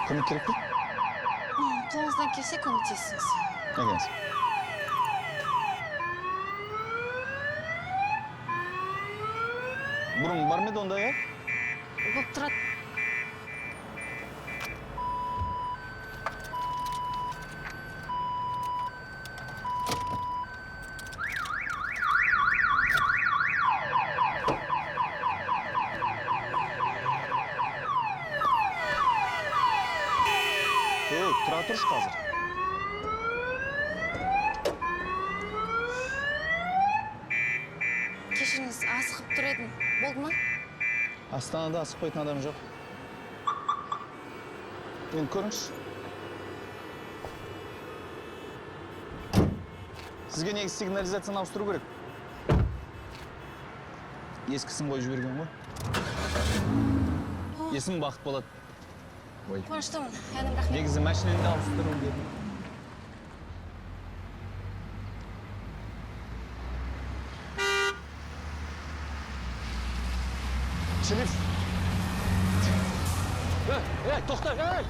Көмек керек пе? Қолыңыздан келсе, көмектесіңіз. Әкеліңіз. Бұрын бар ма еді ондай, иә? Болып тұрады. Ей, тұра тұршы қазір. Кешіріңіз, асығып тұр едім. Болды ма? Астанада асықпайтын адам жоқ. Енді көріңізші. Сізге негізі сигнализацияны ауыстыру керек. Ескісін қойып жіберген ғой. Есімім Бақыт болады. Ой. Қуаныштымын. Әнім, рахмет. Негізі машинаны да ауыстыру дедім. Шериф! Ей, ей, тоқта, ей!